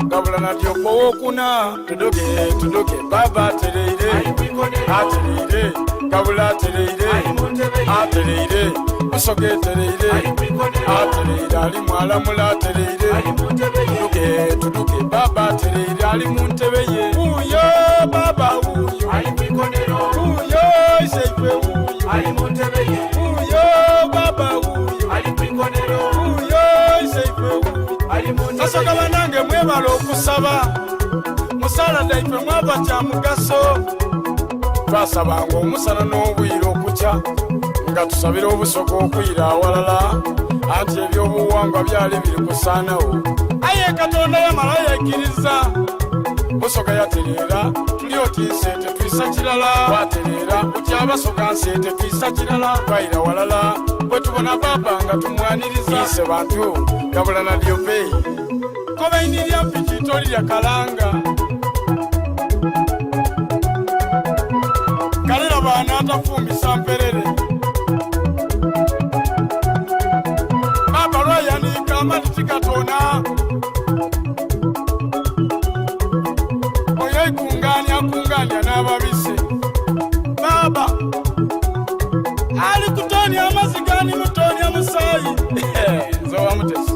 Gabula na Dyoko owokuna. Tuduke tuduke baba atereire atereire Gabula atereire atereire Busoga etereire atereire ali mwalamula atereire Tuduke tuduke baba atereire ali mu ntebe ye Wuuyo baba wuuyo wuuyo iseife wuuyo wuuyo baba wuuyo wuuyo iseife wuuyo Basoga banange mwebale okusaba musaala dhaife mwava kya mugaso twasabanga omusana n'obwire okukya nga tusabira obusoga okwira awalala anti ebyobuwangwa byali biri kusaanawo aye Katonda yamala yaikiriza Busoga yatereera tuli oti nse tetwisa kirala twatereera buti abasoga nse tetwisa kirala twaira walala bwetubona baba nga tumwaniriza ise bantu gabula na dyope kobaini lya mpiki tolirya kalanga kalera baana atafumbisa mperere baba lwayanika amati tigatona oyo aikungania akungania n'ababise baba ali kutonia amaziga ni mutonia musayi nze wa mutesi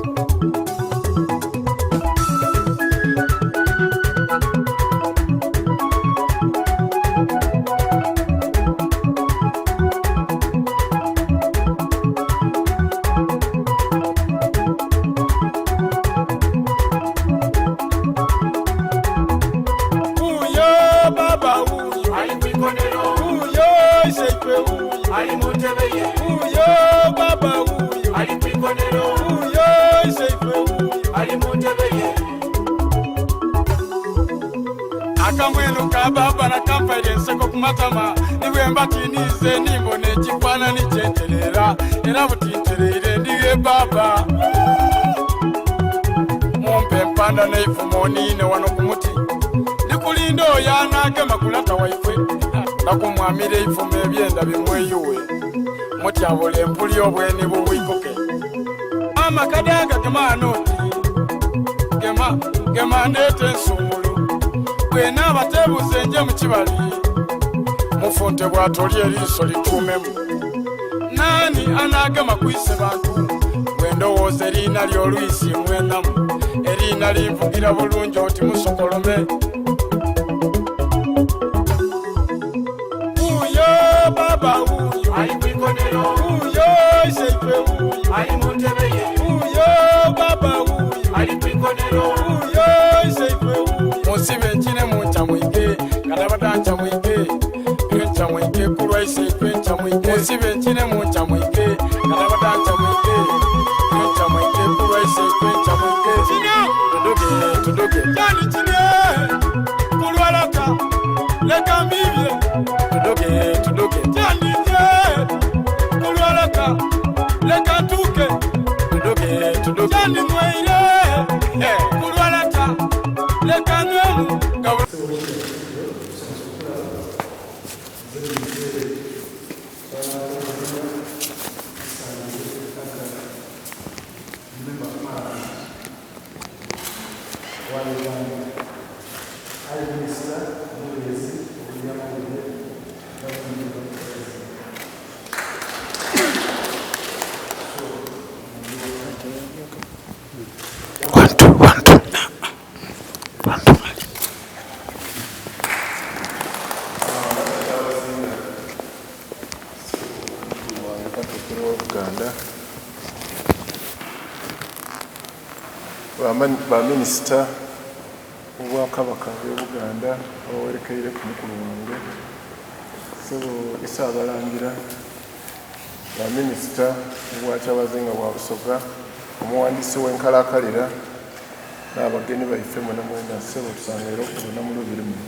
Uyo baba uyo Ali kwikonero uyo iseife uyo ali mu ntebe ye uyo baba uyo ali kwikonero uyo iseife uyo ali mu ntebe ye akamwenu ka baba nakampaire enseko ku matama nibwemba tinize nimbona ekifaanani kyenterera era butintereire ndighe baba mumpe empanda n'eifumo oniine wano ku muti ndikulinda oyo anaagema kulata waifwe nakumwamira eifumo ebyenda bimweyuwe mutyabula empuli obweni bubwikuke amakadanga gema anoti gema gema ndeeta ensumulu bwena abatebuze nje mu kibali mufunte bwatoli eriiso lituumemu nani anagema kwise bantu bwendowooza eriina ly'olwisi mwenamu eriina linvugira bulungi oti musokolome uyo baba uyo ali kwikonero uyo iseife uyo ali mu ntebe ye uyo baba uyo ali kwikonero uyo iseife uyo musibe nkine muncamwike kadabada ncamwike encamwike kulwa iseife ncamwike musibe nkine muncamwike kadabada ncamwike encamwike kulwa iseife ncamwike tuduke tuduke kyani kine kulwalaka leka mbibye tuduke tuduke kyandije kulwalaka leka ntuke tuduke tuduke kyandimweire kulwalaka leka nwemu wa Uganda. Ayi Minisita omubeezi ow'ebyamawulire gavumenti y'obukulembeze. One, two, one, two. One, two. Wange Katikkiro wa Buganda, baminisita b'Obwakabaka bw'e Buganda abawerekeire ku mukulu wange, Ssebo Ssaabalangira, baminisita b'Obwakyabazinga bwa Busoga, omuwandiisi w'enkalakalira n'abagenyi baife mwena mwena, ssebo tusangaire okubona mu lubiri muno.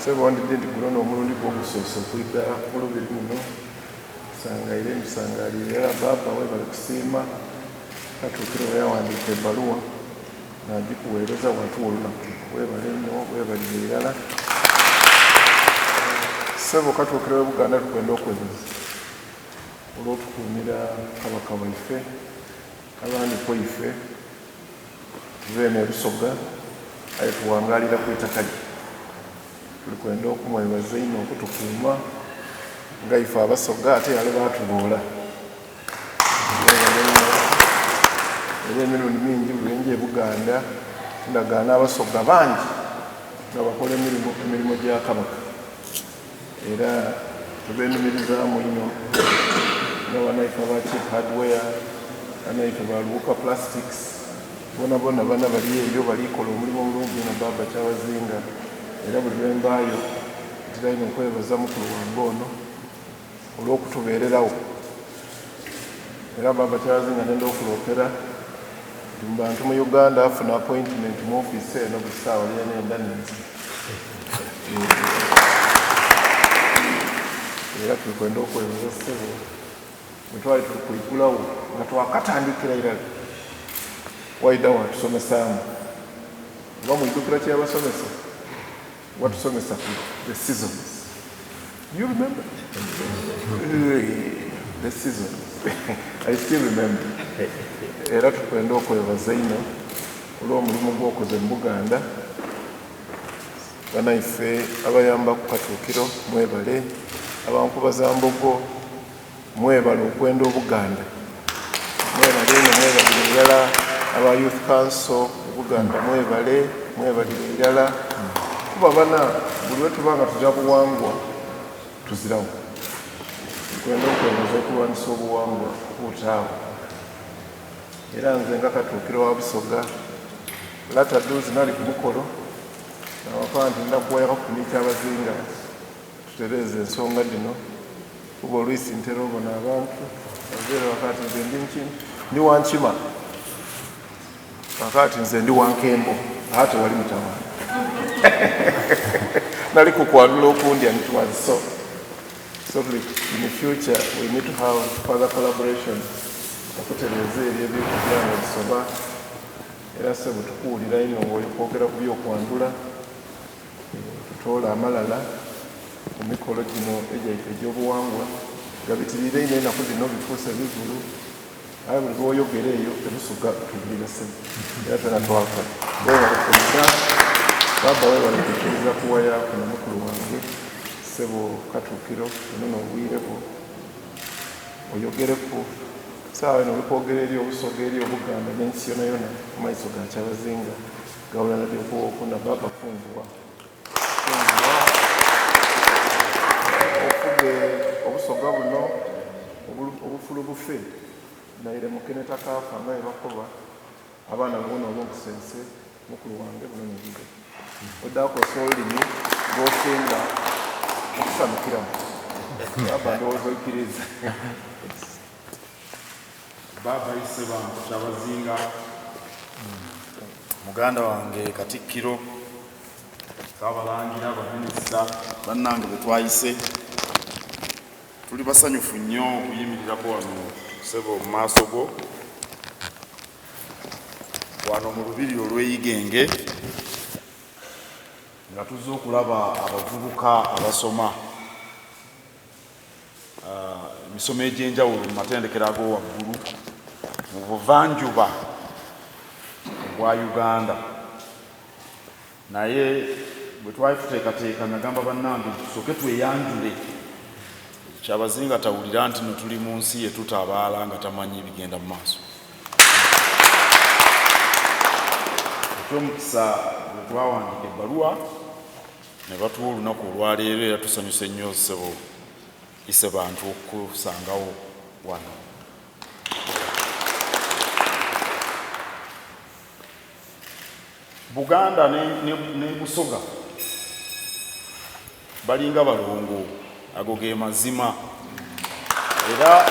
Ssebo ndidhi nti guno n'omulundi gwo ogusoose okwidha mu lubiri muno, nsangaire mbisangalire era bbaabba webale kusiima Katuukiro bwe yawandiika ebbaluwa naagikuweereza watuwa olunaku luno. Webale inho, webalire irala. Ssebo Katuukiro w'e Buganda tukwenda okwebaza olw'otukuumira Kabaka waife. Abandi ku ife tuva eno e Busoga aye tuwangaalira ku itaka lye. Tuli kwenda okumwebaza einho okutukuuma nga ife Abasoga ate yaloba atuboola. Mwebale inho era emirundi mingi buli lwe nja e Buganda ndagaana Abasoga bangi nga bakola emirimo gya Kabaka. Era tubenumirizaamu inho nga banaife aba Cheap Hardware, banaife ba Luwuka Plastics, bonabona bana bali eyo bali kola omulimo omulungi inho Bbaabba Kyabazinga. Era buli lwe mbaayo ntera inho okwebaza mukulu wange ono olw'okutubeererawo. Era Bbaabba Kyabazinga nenda okuloopera nti mu bantu mu Uganda afuna appointment mu ofiisi eno buli saawa lyenenda ninze. Era tuli kwenda okwebaza ssebo bwe twali tuli kwigulawo nga twakatandikira irala waidha watusomesaamu. Oba mwidhukira kye yabasomesa? Watusomesa ku the seasons. Do you remember? The seasons. I still remember. Era tukwenda okwebaza inho olw'omulimu gwokoze mu Buganda. Banaife abayamba ku Katuukiro mwebale, aba Nkobazambogo mwebale okwenda Obuganda. Mwebale inho mwebalire irala, aba Youth Council e Buganda mwebale, mwebalire irala kuba bana buli lwetuba nga tuzira buwangwa tuzirawo. Nkwenda okwebaza okulwanisa obuwangwa okubutaagho. Era nze nga Katuukiro wa Busoga, lata dhuuzi nali ku mukolo nabakoba nti ndha kuwayaghaku ni Kyabazinga tutereeze ensonga dhino kuba olwisi ntera obona abantu baveere bakaaba ati nze ndi ndi wa nkima, bakaaba ati nze ndi wa nkembo, agho tewali mutawaana. Nali kukwandhula okundi and it was so. So in future we need to have further collaboration okutereeza ebyo ebiri kujja nga bisoba era ssebo tukuwulira inho nga oli kwogera ku by'okwandhula tutoole amalala ku mikolo gino egyaife egy'obuwangwa. Gabitiriire inho enaku dhino bifuuse bivulu aye buli lw'oyogera eyo e Busoga tuwulira ssebo era twena twafa. Webale kwidha baaba webale kwikiriza kuwayaaku na mukulu wange. Ssebo Katuukiro buno n'obwire bwo oyogereku. Sawa eno oli kwogera eri Obusoga, eri Obuganda n'ensi yonayona mu maiso ga Kyabazinga Gawulana Ly'okuwookuna. Bbaabba funvugha, funvugha ofuge Obusoga buno obufulu bufe naire mukene takaafa nga bwe bakoba. Abaana bona olw'obusense mukulu wange buno n'obwire. Oidha kosa olulimi lw'osinga okusanhukiramu. Baaba ndowooza oikiriiza. Baaba Isebantu Kyabazinga, muganda wange Katikkiro, Ssabalangira, Baminisita bannange be twayise, tuli basanyufu nnyo okuyimirirako wano ssebo mu maaso go. Wano mu Lubiri olw'e Igenge nga tuzze okulaba abavubuka abasoma emisomo egy'enjawulo mu matendekero ag'owaggulu mu buvanjuba obwa Uganda. Naye bwe twali tuteekateeka nagamba bannange nti tusooke tweyanjule. Kyabazinga tawulira nti no tuli mu nsi ye tutabaala nga tamanyi bigenda mu maaso. Eky'omukisa bwe twawandiika ebbaluwa ne batuwa olunaku olwaleero era tusanyuse nnyo ssebo Isebantu okukusangawo wano. Buganda ne Busoga balinga balongo ago ge mazima era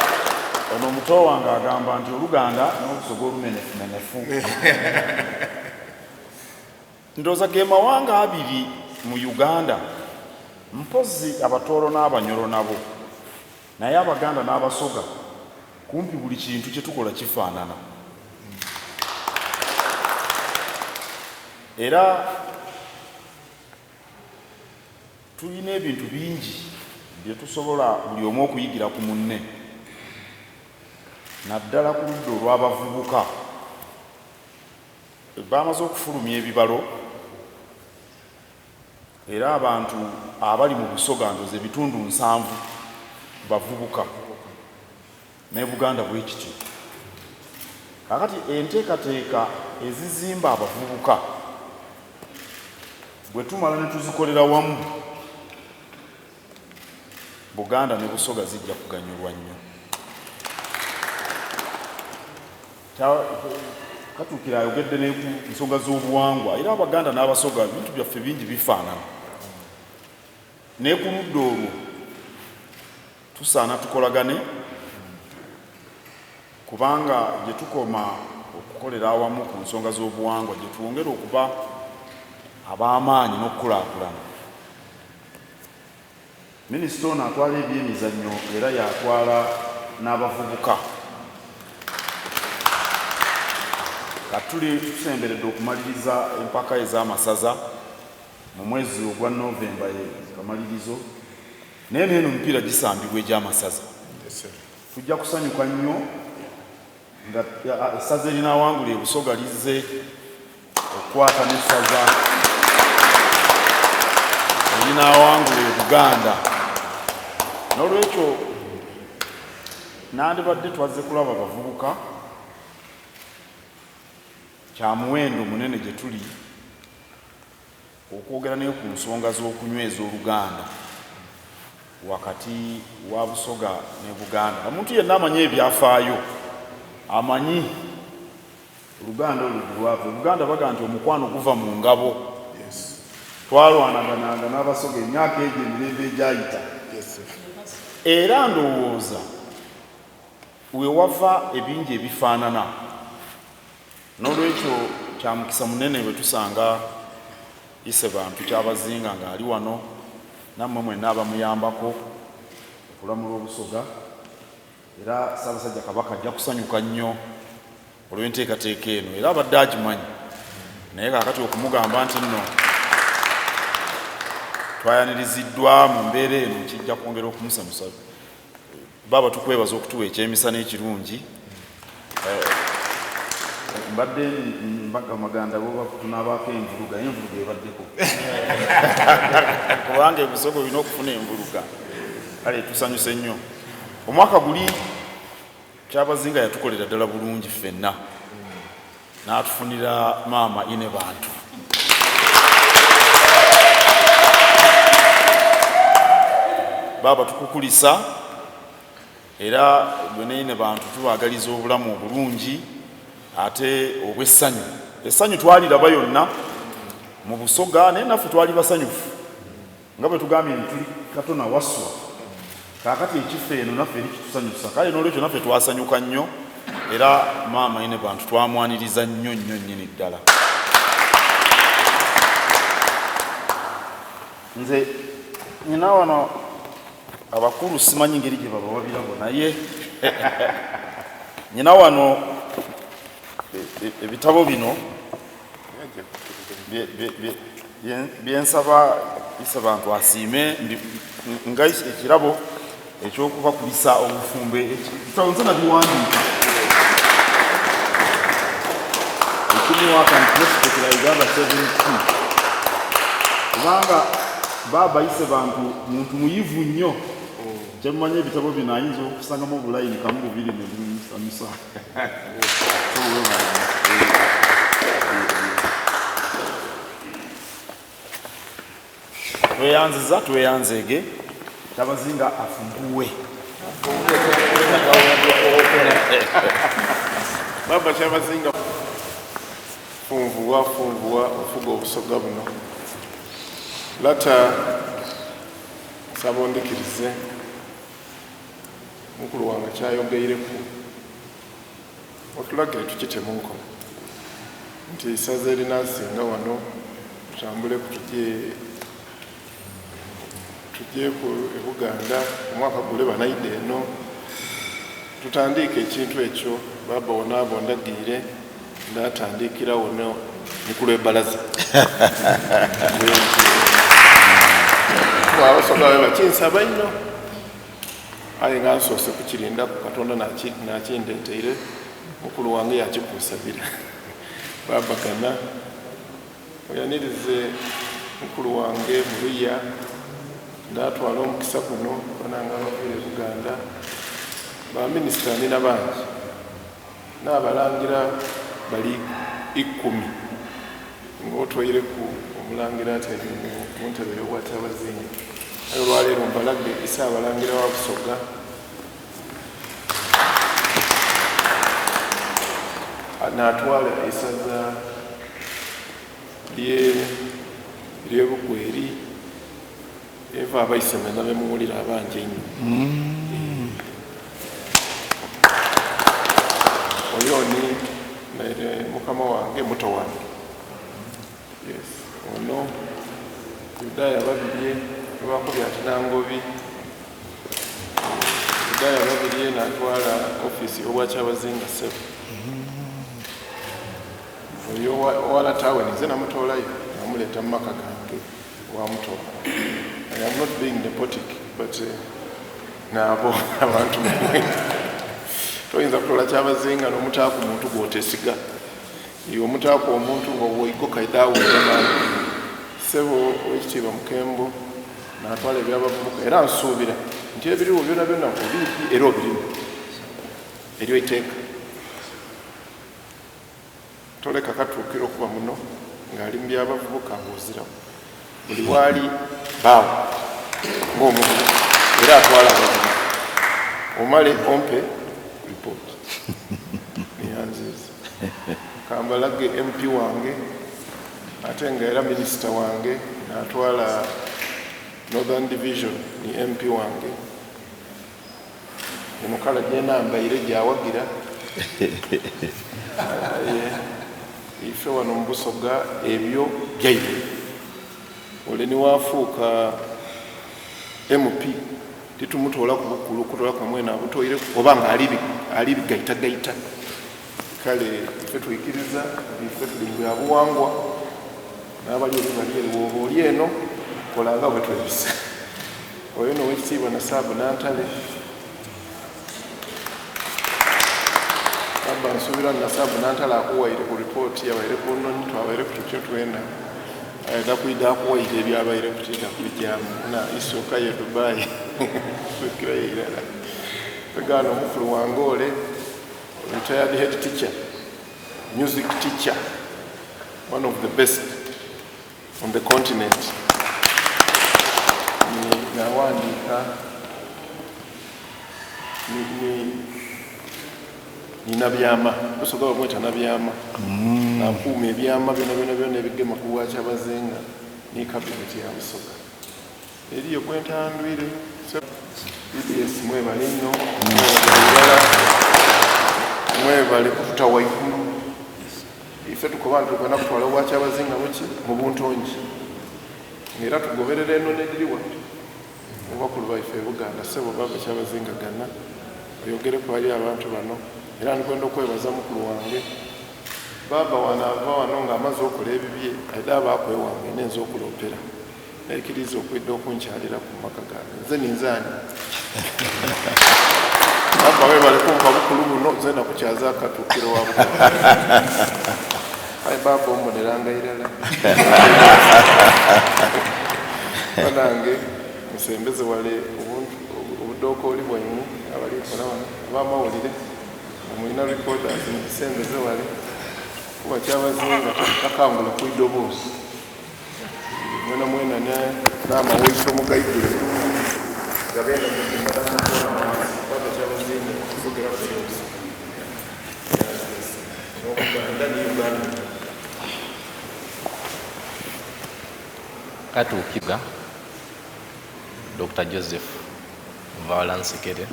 ono muto wange agamba nti oluganda n'olusoga olumenefumenefu ndowooza ge mawanga abiri mu Uganda mpozzi Abatooro n'Abanyoro nabo naye Abaganda n'Abasoga Kumpi buli kintu kye tukola kifaanana. Era tulina ebintu bingi bye tusobola buli omu okuyigira ku munne. Naddala ku ludda olw'abavubuka. Baamaze okufulumya ebibalo era abantu abali mu Busoga ndowooza ebitundu nsanvu bavubuka n'e Buganda bwe kityo. Kaakati enteekateeka ezizimba abavubuka bwe tumala ne tuzikolera wamu, Buganda ne Busoga zijja kuganyulwa nnyo. Katuukiro ayogedde ne ku nsonga z'obuwangwa era Abaganda n'Abasoga ebintu byaffe bingi bifaanana. Naye ku ludda olwo tusaana tukolagane kubanga gye tukoma okukolera awamu ku nsonga z'obuwangwa gye twongera okuba ab'amaanyi n'okukulaakulana. Minisita ono atwala ebyemizannyo era y'atwala n'abavubuka. Kati tuli tusemberedde okumaliriza empaka ez'amasaza mu mwezi ogwa November ye kamalirizo naye n'eno emipiira gisambibwa egy'amasaza. Tujja kusanyuka nnyo nga essaza erinaawangula e Busoga lizze okukwata n'essaza erinaawangula e Buganda. N'olwekyo nandibadde twazze kulaba bavubuka, kya muwendo munene gye tuli Okwogera naye ku nsonga z'okunyweza Oluganda wakati wa Busoga ne Buganda. Omuntu yenna amanyi ebyafaayo amanyi Oluganda olwo gye lwava. E Buganda bagamba nti omukwano guva mu ngabo. Twalwanagananga n'Abasoga emyaka egyo emirembe egyayita. Era ndowooza we wava ebingi ebifaanana. N'olwekyo kya mukisa munene bwe tusanga Isebantu Kyabazinga ng'ali wano nammwe mwenna abamuyambako okulamula Obusoga era Ssaabasajja Kabaka ajja kusanyuka nnyo olw'enteekateeka eno era abadde agimanyi naye kaakati okumugamba nti nno twayaniriziddwa mu mbeera eno kijja kwongera okumusanyusa. Baaba tukwebaza okutuwa ekyemisana ekirungi. Eh, mbadde mbaga maganda boba tunabaako envuluga naye envuluga ebaddeko kubanga ebusoga olina okufuna envuluga kale tusanyuse nnyo omwaka guli kyabazinga yatukolera ddala bulungi ffenna n'atufunira maama ine bantu baaba tukukulisa era gwe neine bantu tubaagaliza obulamu obulungi ate obw'essanyu essanyu twaliraba yonna mu busoga naye naffe twali basanyufu Nga bwe tugambye nti tuli katona waswa, kaakati ekifo eno naffe eri kitusanyusa. Kale n'olwekyo naffe twasanyuka nnyo era maama Inebantu twamwaniriza nnyo nnyo nnyini ddala. Nze nyina wano abakulu simanyi ngeri gye babawa birabo naye nyina wano e, e, ebitabo bino Byensaba Isebantu asiime nga ekirabo ekyokubakulisa obufumbo ekitabo nze nabiwandiika ekimuwakantirespekera Uganda 7 kubanga baaba Isebantu muntu muyivu nnyo kyemumanyi ebitabo bino ayinza okusangamu obulayini kamu bubiri nebumusanyusa Tweyanziza tweyanzeege Kyabazinga afumbuwe. Baba Kyabazinga funvuwa funvuwa ofuga obusoga buno lata nsaba ondikirize Mukulu wange kyayogeireku otulagire tukite munkola nti eisaza erinasinga wano tutambuleku tuje tujeku e Buganda omwaka gule banaida eno tutandiike ekintu ekyo baaba wonaaba ondagiire ndatandiikirawo ni ku lw'ebalaza abasoga bakinsaba inho. Aye nga nsoose kukirindaku Katonda n'akindeeteire, mukulu wange yaakikunsabira. Baaba gana oyanirize mukulu wange Muluya. Ndaatwala omukisa guno banange abaviire e Buganda, ba minisita nina bangi, n'abalangira bali ikumi ng'otweireku omulangira atyaime mu ntebe ey'Obwakyabazinga. Aye olwaleero mbalage Isaabalangira wa Busoga. Naatwala eisaza ly'e Bugweri. Eva abaiseme na be muwulira abangi einho. Oyo ni naire mukama wange, muto wange. Yes, ono Yudaya Babirye lwakubye ati Nangobi. Yudaya Babirye n'atwala ofiisi y'Obwakyabazinga ssebo. Oyo owa lata we ninze namutoolayo namuleeta mu maka gange owa muto wange. I am not being nepotic but naabo abantu mwe toyinza kutola Kyabazinga n'omutaaku muntu gw'otesiga. Iwe omutaaku omuntu nga obwoigoka idha awulira mangu. Ssebo Owekitiibwa Mukembo n'atwala eby'abavubuka era nsuubira nti ebirigho byonabyona obiidhi era obirimu. Eryo iteeka. Toleka katuukiro kuba muno ng'ali mu by'abavubuka ng'ozirawo. Buli waali baagho ng'omuvubuka era atwala abavubuka. Omale ompe ripooti. Neyanziiza. Kambalage MP wange ate nga era minisita wange n'atwala Northern Division ni MP wange. Eno kala gyenambaire gyawagira. Aye ife wano mu Busoga ebyo byaibwe. Ole ni wafuuka MP titumutoolaku bukulu okutoolaku nga mwene abutoireku oba nga ali bigaitagaita. Kale ife twikiriza nti ife tuli mu bya buwangwa n'abali ere bali ere. Bw'oba oli eno kola nga bwe twebisa. Oyo n'Owekitiibwa Nasaabu Nantale. Baba nsuubira Nasaabu Nantale akuwaire ku ripooti yabaire ku noni twabaireku tutyo twena. Aidha kwidha akuwaire ebyabaireku tiidha kubigyamu. Na isooka ye Dubai kwikirayo irala. Gaana omukulu wange ole retired head teacher, music teacher, one of the best on the continent. Ni nawandiika ni, ni, ni Nabyama, Busoga bamweta Nabyama. Nakuuma ebyama byona byona byona ebigema ku bwakyabazinga ni cabinet ya Busoga. Eriyo gwentandwire. BBS mwebale inho, mwebale irala, mwebale kututa waigulu. Ife tukoba nti tukwenda kutwala obwakyabazinga muki? Mu buntongi. Nga era tugoberera enono edhiri wano mu bakulu baife e Buganda. Ssebo Baba Kyabazinga Gana oyogereku ali abantu bano. Era ndikwenda okwebaza mukulu wange Baba wanaava wano nga amaze okola ebibye aidha abaaku ewange nenze okuloopera. Naikiriiza okwidha okunkyaliraku mu maka gange. Nze ninze ani? Baba webale kumpa bukulu buno, nze nakukyaza Katuukiro wa Buganda. Aye baba omboneranga irala. Banange musembeze wale obudookooli bwaimwe abali kola wano, ab'amawulire nga mulina recorders mubisembeze wale kuba Kyabazinga takangula ku idoboozi. Mwenamwena n'amawaito mugaigule gabe nga Baba Kyabazinga okugeraku byonse n'Obuganda ni Uganda. Katuukibwa Dokita Joseph Nvawalansekere,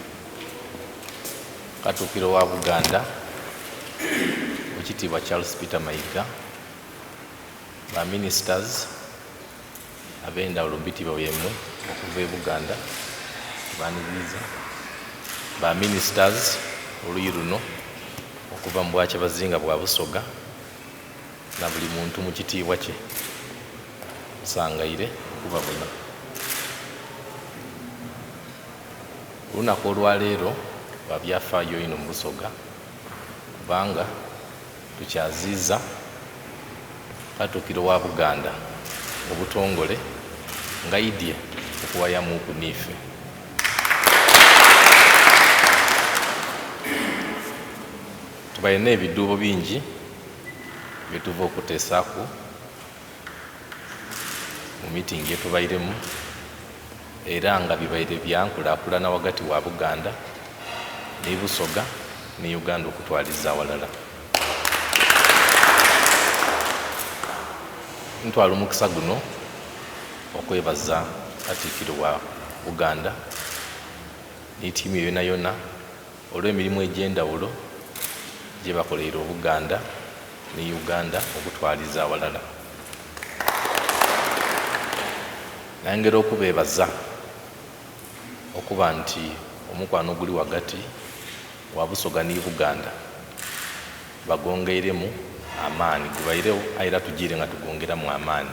Katuukiro wa Buganda, Owekitiibwa Charles Peter Mayiga, Ba ministers abendhawulo mu bitiibwa byaimwe okuva e Buganda tubaniriiza. Ba ministers oluyi luno okuva mu bwakyabazinga bwa Busoga na buli muntu mu kitiibwa kye nsangaire okubabona. Olunaku olwaleero lwa byafaayo inho mu Busoga kubanga tukyaziiza Katuukiro wa Buganda mu butongole ng'aidye okuwayamuuku niife. Tubaire n'ebidhuubo bingi byetuva okuteesaaku mu mitingi gyetubairemu era nga bibaire bya nkulakulana ghagati wa Buganda ni Busoga ni Uganda okutwaliza aghalala. Ntwala omukisa guno okwebaza Katikkiro wa Buganda ni tiimu ye yonayona olw'emirimu egy'endhawulo gyebakoleire Obuganda ni Uganda okutwaliza aghalala. Nayongera okubeebaza okuba nti omukwano oguli ghagati wa Busoga ni Buganda bagongeiremu amaani. Gubairegho aye era tujiire nga tugongeramu amaani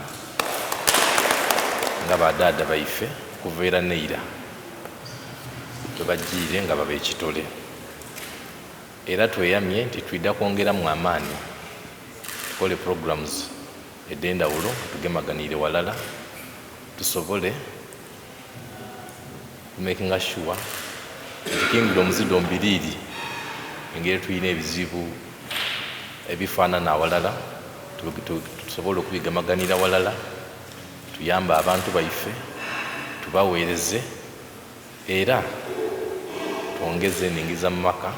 nga ba dhaadha baife okuva eira n'eira bwebajiire nga baba ekitole. Era tweyamye nti twidha kwongeramu amaani tukole programs edh'endhawulo nga tugemaganiire ghalala tusobole okumakinga sure nti kingdoms dhombiriri engeri tulina ebizibu ebifanana aghalala tusobole okubigemaganira ghalala tuyambe abantu baife tubawereze era twongeze eningiza mu maka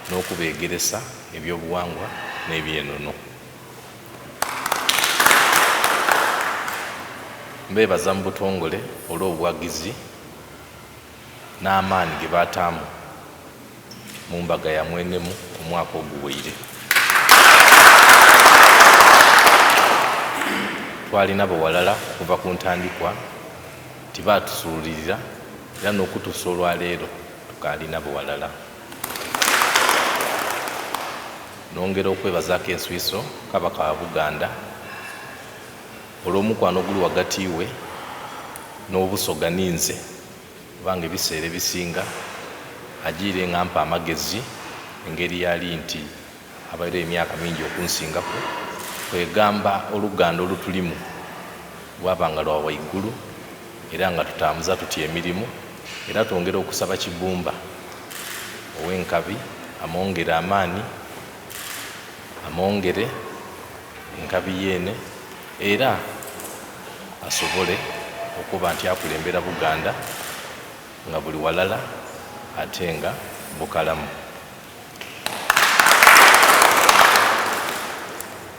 n'okubegeresa ebyobuwangwa n'ebyenono. Mbebaza mu butongole olw'obuwagizi n'amaani ge bataamu mu mbaga ya Mwenemu omwaka oguwaire. Twali nabo ghalala okuva ku ntandikwa, tibaatusuulirira era n'okutuusa olwaleero tukaali nabo ghalala. Nongera okwebazaaku enswiso Kabaka wa Buganda olw'omukwano oguli ghagati we n'Obusoga ninze kubanga ebiseera ebisinga ajiire nga ampa amagezi engeri yali nti abaireyo emyaka mingi okunsingaku, kwegamba oluganda olutulimu lwaba nga lwa waigulu era nga tutambuza tutya emirimu era twongera okusaba Kibumba ow'enkabi amwongere amaani, amwongere enkabi yeene era asobole okuba nti akulembera Buganda nga buli walala ate nga bukalamu.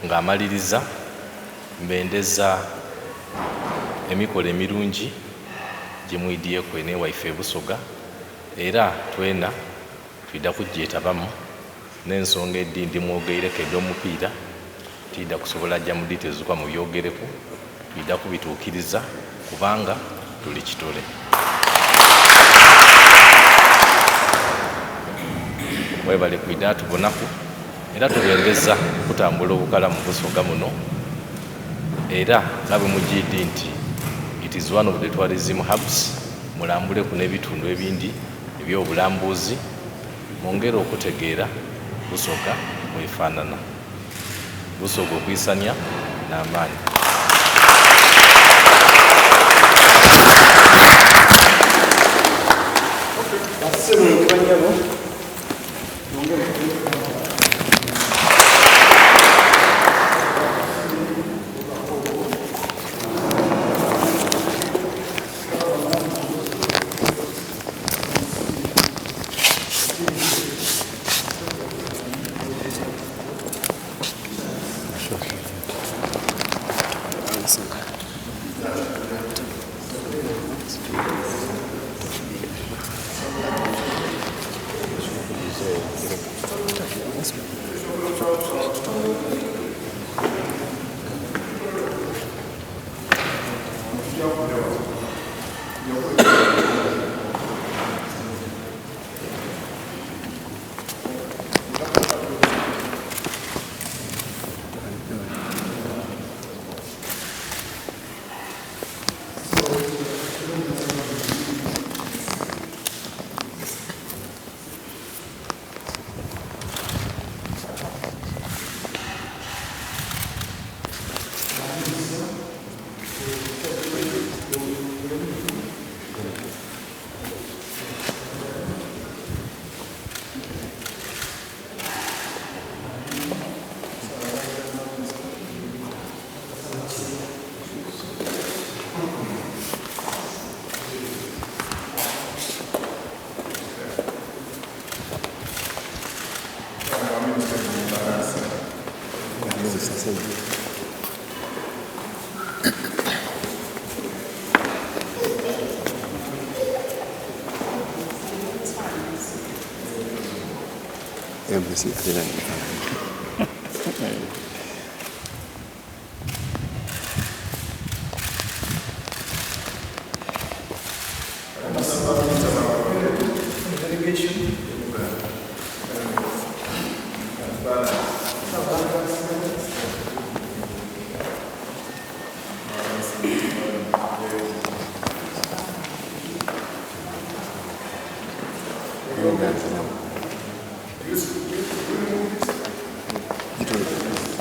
Nga amaliriza, mbendeza emikolo emirungi gyemwidyeku eno ewaife e Busoga era twena twidha kugyetabamu n'ensonga edhindi mwogeireku edh'omupiira tiidha kusobola gya mu details kuba mubyogereku, twidha kubituukiriza kubanga tuli kitole. Mwebale kwidha tubonaku era tubendeza okutambula obukalamu Busoga muno era nga bwe mugiidi nti it is one of the tourism hubs, mulambuleku n'ebitundu ebindi eby'obulambuzi mwongere okutegeera Busoga bwefanana. Busoga okwisania n'amaani. Bassebo ne bannyabo, mwongere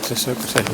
Sasa kusema.